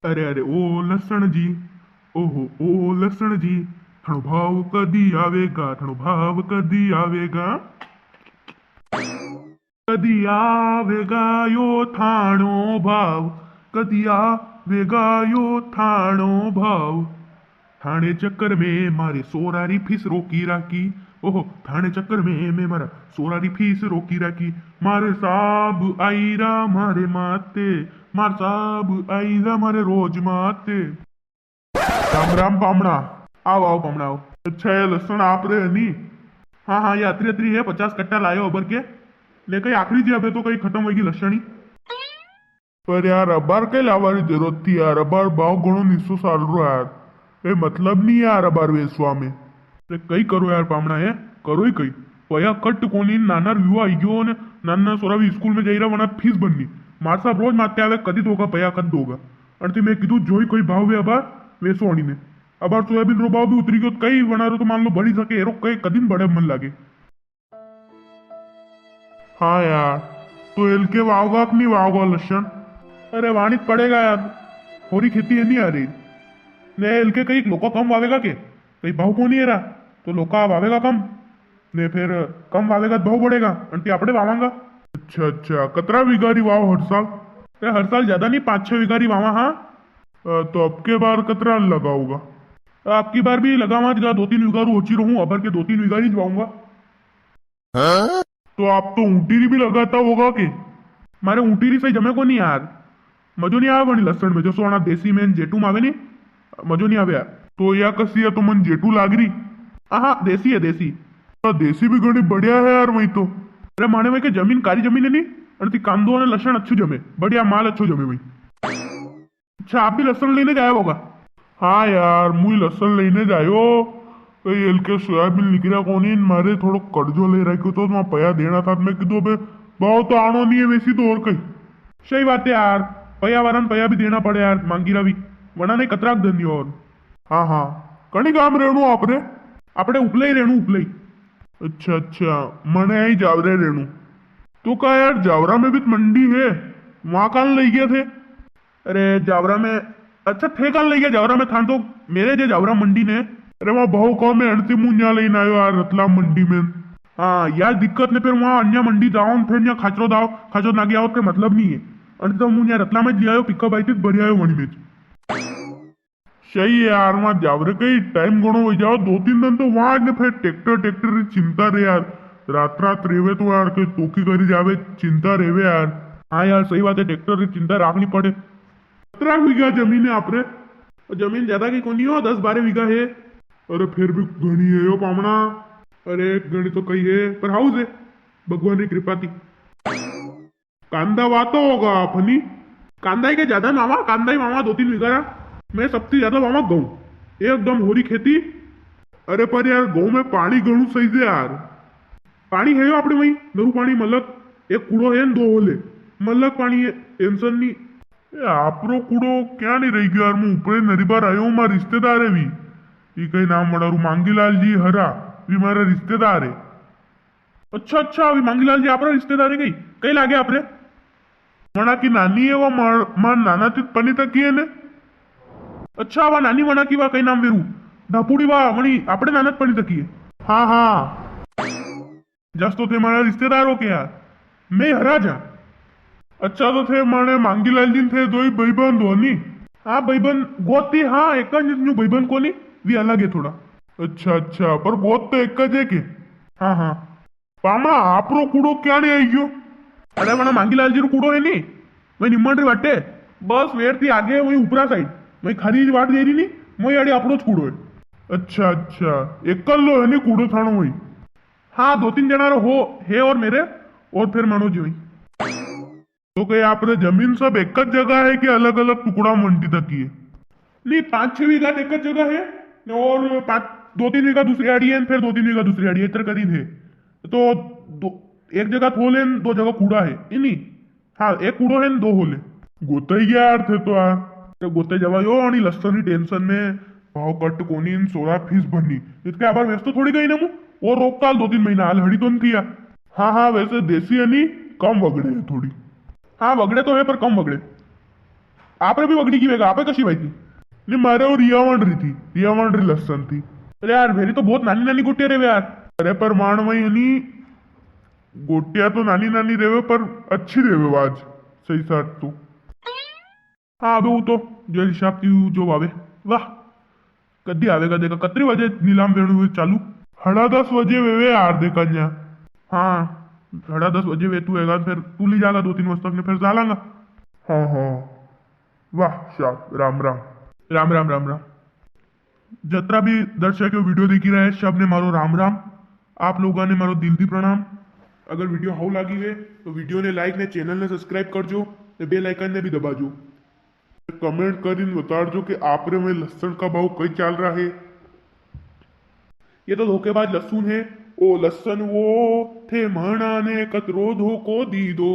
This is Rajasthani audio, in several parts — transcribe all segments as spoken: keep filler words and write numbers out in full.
अरे अरे ओ लसण जी, ओहो ओ लसण जी, थाणो भाव कदी आवेगा, थाणो भाव कदी आवेगा, कदी आवेगा यो थाणो भाव, कदी आवेगा यो थाणो भाव। थाणे चक्कर में मारे सोरा री फीस रोकी राखी, ओहो, थाणे चक्कर में मैं मारा सोरा री फीस रोकी राखी। मारे साब आई रा मारे माते, मार साब आई रा मारे रोज माते। राम राम पामणा। आओ, आओ पामणा, आओ। अच्छा, ये लसण आप रे है नी? हाँ, हाँ, ये अतरी, अतरी है, पचास कट्टा लायो अबर के। ने कई आखरी जी, अबे तो कई खत्म होगी लसण ही। पर यार, अबार कई लावा री जरूरत थी यार, अबार भाव घणो नीचो साल रो यार। ए, मतलब नी यार, अबार वेचवा में। अरे कई करो यार पामणा, है करो ही कई। पया कट कोनी, नाना रो विवा आई गयो ने, नाना सोरा भी स्कूल में जाई रहा, वना फीस भरनी। मार साहब रोज माते आवे, कदी दोगा पया, कद दोगा। अणती मैं कीधु, जोई कोई भाव वे अबार, वेचो अणी ने। अबार सोयाबीन रो भाव भी उतरी गयो, कई वना रो तो मान लो बढ़ी सके, एरो कई कदी न बढ़े मन लागे। हाँ यार, तो एलके वावगा कि नी वावगा लसण? अरे वाणी तो पड़ेगा यार, होरी खेती है नी आ रही। ने एलके कई लोका कम वावेगा के? कई भाव कोनी है रा, तो लोका वावेगा कम, ने फिर कम वावेगा तो भाव बढ़ेगा, अणती आपणे वावांगा। अच्छा, अच्छा, कतरा वीघा री वाव हर साल? अरे हर साल ज्यादा नी, पाँच छह वीघा री वावा, हाँ। अ, तो अबके बार कतरा लगाओगा? अबकी बार भी लगावा ज गा, दो तीन वीघा रू होची रहूं, अबर के दो तीन वीघा री ज वाऊंगा। तो आप तो ऊंटी री भी लगाता होगा के? मारे ऊंटी री सही जमे कोनी यार, मजो नी आवे वणी लसण में, जो सोना देसी में जेटू में आवे नी, मजो नी आवे यार। तो या कसी है तो मन जेटू लाग री। हाँ, देसी है, देसी। तो देसी भी घणी बढ़िया है यार वही तो। अरे माने वही के जमीन, कारी जमीन है नी, अणती कांदो ने लसण अच्छो जमे, बढ़िया माल अच्छो जमे वही। अच्छा, आप भी लसण लेने जाया होगा? हाँ यार, मुई लसण लेने जायो। तो ये एलके सोयाबीन निकरा कोनी, मारे थोड़ो कर्जो ले रखो तो वहाँ पया देना था। मैं कीधो बे, भाव तो आणो नी है वैसी तो और कई। सही बात है यार, पया वारन पया भी देना पड़े यार, मांगी रा भी। वना ने कतराक धनी और। हाँ, हाँ, कणी गाम रेणू आपरे? आपणे उपले ही रेणू, उपले ही। अच्छा, अच्छा, मने आई जावरे रेणू। तो का यार, जावरा में भी तो मंडी है, वहाँ कान ले गया थे? अरे जावरा में, अच्छा थे काल लई गया जावरा में, थान तो मेरे जे जावरा मंडी ने। अरे वहाँ भाव कम है, अणती मूं न्या लेने आयो यार रतलाम मंडी में। हाँ, यार दिक्कत ने फिर वहाँ अन्य मंडी जाओ न फिर न्या खाचरो दाव, खाचरो नागे आओ, फिर मतलब नी है। अणती तो मूं न्या रतलाम में ज ले आयो, पिकअप आई थी, भरी आयो वणी में ज। सही है यार, वहाँ जावरे कई टाइम घणो हो जाओ, दो तीन दिन तो वहाँ ने फिर ट्रैक्टर, ट्रैक्टर री चिंता रे यार। रात रात रेवे तो यार कई तोकी करी जावे, चिंता रेवे यार। हाँ यार, सही बात है, ट्रैक्टर री चिंता राखनी पड़े। कतरा बीघा जमीन है आपरे? जमीन ज्यादा की कोनी हो, दस बारह बीघा है। अरे फिर भी घणी है यो पामणा। अरे घणी तो कई है, पर हाउस है, भगवान री कृपा थी। कांदा वातो होगा आप, हनी? कांदा ही के ज्यादा ना वावा, कांदा ही वावा दो तीन बीघा रा। मैं सबसे ज्यादा वावा गऊं, एकदम होरी खेती। अरे पर यार, गऊं में पाणी घणू सही है यार। पाणी है यो आपणे वहीं, नरू पाणी, मतलब एक कूड़ो है न दो होले, मतलब पाणी है, टेंशन नी। ए, आपरो कूड़ो क्या नी रही गयो यार, मैं ऊपरे नरी बार आयो हूँ, मारा रिश्तेदार है भी। ई कई नाम वणारू मांगीलाल जी हरा, भी मारा रिश्तेदार है। अच्छा, अच्छा, अभी मांगीलाल जी आपरा रिश्तेदार है कई? कई लागे आपरे? वणा की नानी है, वा मार, मार नाना ती पनी तकी है ने। अच्छा, वा नानी वणा की, वा कई नाम वेरू? धापुड़ी वा, वणी आपणे नाना ती पनी तकी है। हाँ, हाँ। जस तो थे मारा रिश्तेदार हो के यार, मैं हरा जा। अच्छा, तो थे माने मांगीलाल जी थे दोई भाईबंद हो नी? हाँ, भाईबंद गोती, हाँ, एक ज न्यू भाईबंद कोनी, वी अलग है थोड़ा। अच्छा, अच्छा, पर गोत तो एक ज है के? हाँ, हाँ। पामणा, आपरो कूड़ो क्याणे आई गयो? अरे, वणा मांगीलाल जी रो कूड़ो है नी, वही निम्मन री वाटे, बस वेर थी आगे, वही ऊपरा साइड, वही खारी री वाट दे रही नी, वही आड़े आपरो ज कूड़ो है। अच्छा, अच्छा, एकलो है नी कूड़ो थाणो वही? हाँ, दो तीन जना रो हो, है और मेरे, और फिर मानो जी वही। तो कई आपरे जमीन सब एक ज जगह है कि अलग-अलग टुकड़ा में वंटी तकी है? नी, पाँच छह वीघा तो एक ज जगह है, ने और पाँच, दो तीन वीघा दूसरी आड़ी है, फिर दो तीन वीघा दूसरी आड़ी है, इतर करीन है। तो दो, एक जगह थोल है, दो जगह कूड़ा है, इनी? हाँ, एक कूड़ो है ने दो होल है। गोताई गया यार थे तो यार। तो गोते जवा यो अणी लसन री टेंशन में, भाव कट कोनी न सोरा फीस भरनी। इतके आबार वेचतो थोड़ी गई ना मु, और रोक काल दो तीन महीना हाल हड़ी तो न किया। हाँ, हाँ, वैसे देसी है नी, कम वगड़े है थोड़ी। हाँ, वगड़े तो है, पर कम वगड़े। आपरे भी वगड़ी की वेगा, आपे कशी भाई थी? नी, मारे वो रियावण री थी, रियावण री लसन थी। अरे यार, मेरी तो बहुत नानी नानी गोटिया रेवे यार। अरे पर माण वही है नी, गोटिया तो नानी नानी रेवे पर अच्छी रेवे वाज, सही साथ तो। हाँ, अबे वो तो जेल हिसाब की जो आवे। वाह, कदी आवेगा देखा, कतरी बजे नीलाम वेणु हुए चालू? हड़ा दस बजे वेवे यार देखा न्या। हाँ, हड़ा दस बजे वे तू हैगा, फिर तू ली जागा दो तीन बजे तक ने फिर जालांगा। हाँ, हाँ। वाह साहब, राम राम। राम राम, राम राम। जतरा भी दर्शक यो वीडियो देखी रहे हैं, सब ने मारो राम राम। आप लोगों ने मारो दिल दी प्रणाम। अगर वीडियो हाउ लागी है तो वीडियो ने लाइक ने चैनल ने सब्सक्राइब कर जो, ने बेल आइकन ने भी दबा जो। कमेंट करीन बताड़ जो कि आपरे में लसन का भाव कई चाल रहा है। ये तो धोखेबाज लसन है। ओ लसन वो थे मना ने कतरो धोखो दी दो।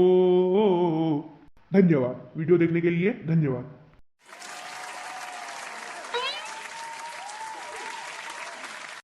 धन्यवाद, वीडियो देखने के लिए धन्यवाद।